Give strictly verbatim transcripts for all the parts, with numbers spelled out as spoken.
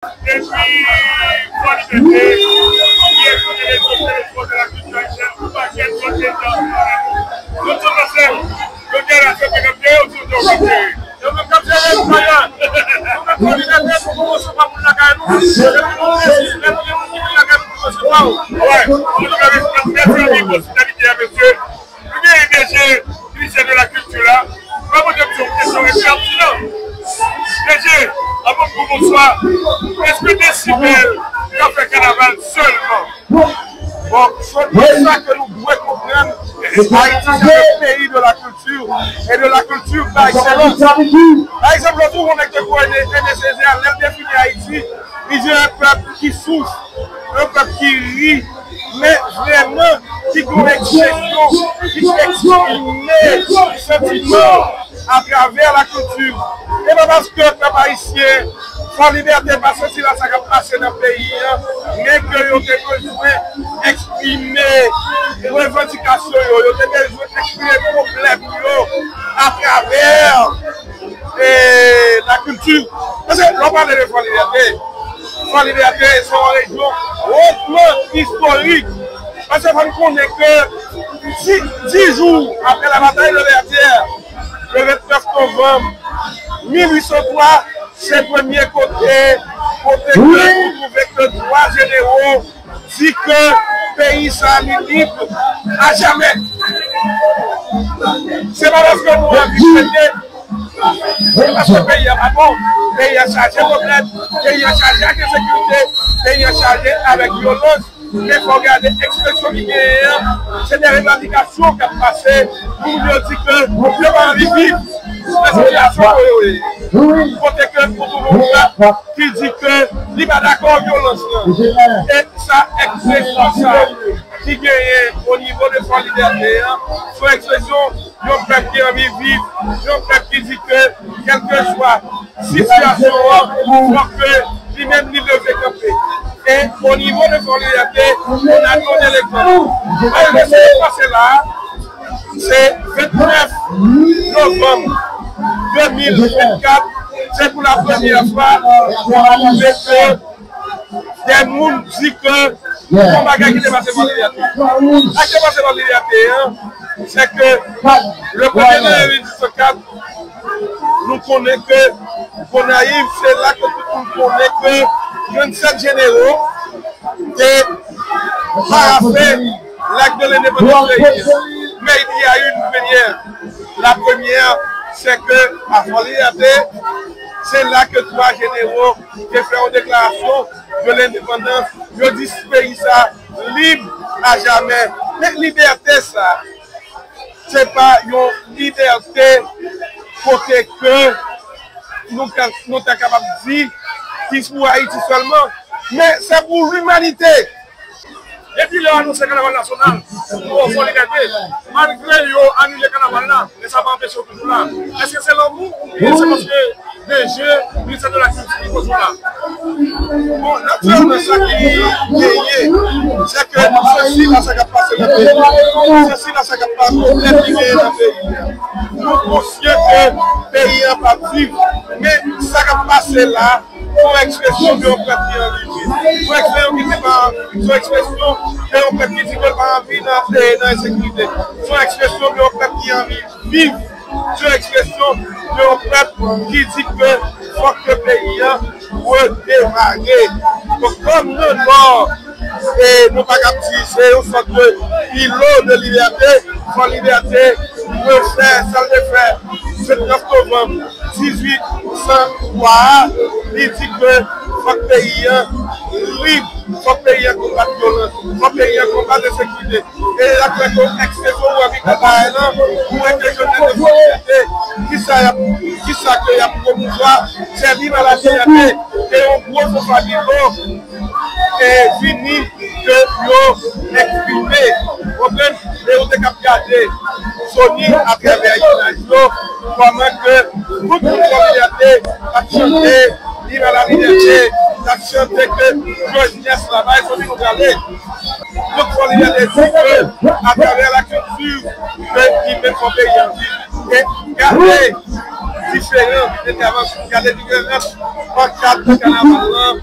Depi Fò Libète, nou gen yon rezo telefòn de la kilti ayisyèn, yon pakèt lòt eta. Yo tout ansanm, yo gen afè pou yo kapte, yo tout yo kapte. Yo menm k ap jere nou, payòl. Nou menm Fò Libète, nou kòmanse pa moun lakay nou. Epi nou plezi, lè nou gen moun ki vin lakay nou, nou resevwa yo. Wè, nou fè respè, mèsi anpil pou ospitalite a, mesye. Nou gen D G Ministè de la Kilti la. Mwen poze m yon kesyon ki pètinan. D G, anvan m di w bonswa, èske Desibèl ka fè kanaval sèlman? Bon, selon sa ke nou dwe konprann, Ayiti se yon peyi de la kilti e de la kilti pa ekselans. Pa egzanp, lòt jou, yon nèg te kwè Aimé Césaire, lè l defini Ayiti, li di yon pèp ki souf, yon pèp ki ri, men vrèman ki gen yon ekspresyon ki eksprime santiman atravè la kilti. E pa paske pèp ayisyen, Fò Libète pa santi la sa k ap pase nan peyi an, men ke yo te bezwen eksprime revandikasyon yo, yo te bezwen eksprime pwoblèm yo atravè e, lakilti. Paske lè w pale de Fò Libète, Fò Libète se yon rejyon wotman istorik. Paske fò n konnen ke di, dis jou apre la batay de Vètyè, le vennèf novanm mil uit san twa, se premye kote, kote ke nou twouve ke twa jenewo di ke peyi sa a li lib ajamè. Se pa paske nou anvi fete, se paske peyi a pa bon, peyi a chaje pwoblèm, peyi a chaje ak ensekirite, peyi a chaje avèk vyolans. Men fò w gade ekspresyon ki genyen an, se de revandikasyon k ap pase pou moun yo di ke yo pa anvi viv nan sitiyasyon ke yo ye. Kote ke pou tounen yon pèp ki di ke li pa dakò vyolans lan. E sa, ekspresyon sa ki genyen o nivo de Fò Libète an, se yon ekspresyon yon pèp ki anvi viv, yon pèp ki di ke kèlkeswa sitiyasyon an, fòk ke li menm li leve kanpe. E o nivo de Fò Libète, nou a donn egzanp. Malgre sa k pase la a, se vennèf novanm de mil vennkat, se pou la premyè fwa nou twouve ke de moun di ke yon bagay ki te pase Fò Libète. Sa ki te pase Fò Libète an, se ke le premye janvye mil uit san kat, nou konnen ke Gonayiv, se la ke tout moun konnen ke vennsèt jenewo te parafe l'acte de l'indépendance peyi a. Men il y a une première. La première, c'est que à Fort Liberté, c'est là que trois généraux te fè yon deklarasyon de lendepandans. Yo di peyi sa lib ajamè. Men libète sa, se pa yon libète kote ke nou ka, nou ta kapab di ki pou Ayiti sèlman, men se pou limanite. Depi lè yo anonse kanaval nasyonal pou Fò Libète, malgre yo anile kanaval la, men sa pa anpeche yo toujou la. Èske se lanmou oubyen se paske D G, ministè de la kilti, ki poze w la? Bon, natirèlman, sa ki genyen, se ke nou sansib a sa k ap pase nan peyi a. Nou sansib a sa k ap pase, pwoblèm ki genyen nan peyi a. Nou konsyan ke peyi a p ap viv, men sa k ap pase la, se yon ekspresyon de yon pèp ki anvi viv. Se yon ekspresyon ki di pa, se yon ekspresyon de yon pèp ki di ke l pa anvi nan, eh, nan ensekirite. Se yon ekspresyon de yon pèp ki anvi viv. Se yon ekspresyon de yon pèp ki di ke fòk ke peyi a redemare. Donk, kòm nan Nò, e nou pa kab di se yon sòt de ilo de libète, Fò Libète refè sa l te fè vennèf novanm dizuit san twa a, li di ke fòk peyi a lib, fòk peyi a konbat vyolans, fòk peyi a konbat ensekirite. E l ap fè ke ekspresyon ou anvi konbat la, ou entegrite de sosyete, kisa y ap, kisa ke y ap pwomouvwa, se viv a la libète, e yon gwo fò fami lo e vini ke yo eksprime, konprann? E ou te kab gade Sony atravè imaj yo, kòman ke tout moun Fò Libète t ap chante Viva la liberté, t ap chante ke jwèt jès la, bay Sony nou prale. Tout Fò Libète di ke atravè lakilti ke li menm fò peyi a viv. E gade diferan entèvansyon, gade diferan pankart nan kanaval lan,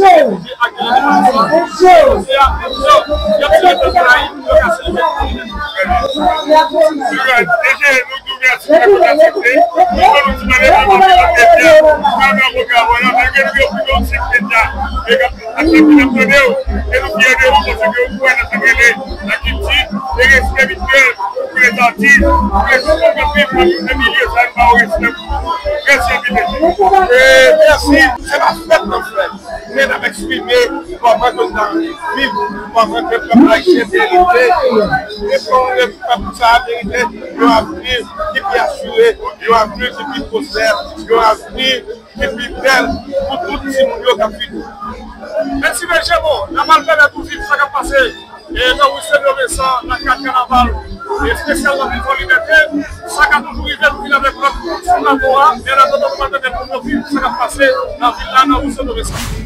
Jodi a gen yon eleksyon. Jodi a, eleksyon, y ap tire tèt Gonayiv, yo ka selebre pou li. Ede nou di w mèsi pou aksepte. Nou fè nou ti mande pou nou fè nou fè. Mwen, mwen, mwen, mwen, malgre nou gen yon pwoblèm sèt eta, e k ap, ak sa ki n ap tande w, e nou fyè de ou, paske ou kwè nan sa k rele lakilti, e respè mityèl pou lèzatis, pou lèzatis k ap viv nan milye sa yo, ba yo respè pou yo. Mèsi anpil, mesye. E mèsi, se pa fèt n ap fè. Men n ap eksprime kòman ke n ap viv, kòman ke pèp ayisyen merite, e kòman ke pèp sa a merite yon avni ki pi asire, yon avni ki pi pwospè, yon avni ki pi bèl pou tout timoun yo k ap vini. Mèsi, mesye, bon, n ap al pèmèt ou viv sa k ap pase e nan ri Sen Domen sa, nan kad kanaval espesyal nan vil Fò Libète. Sa ka toujou rive, nou vin avèk lòt sou plato a, men an atandan, nou pral pèmèt moun yo viv sa k ap pase nan vil la, nan ri Sen Domen sa.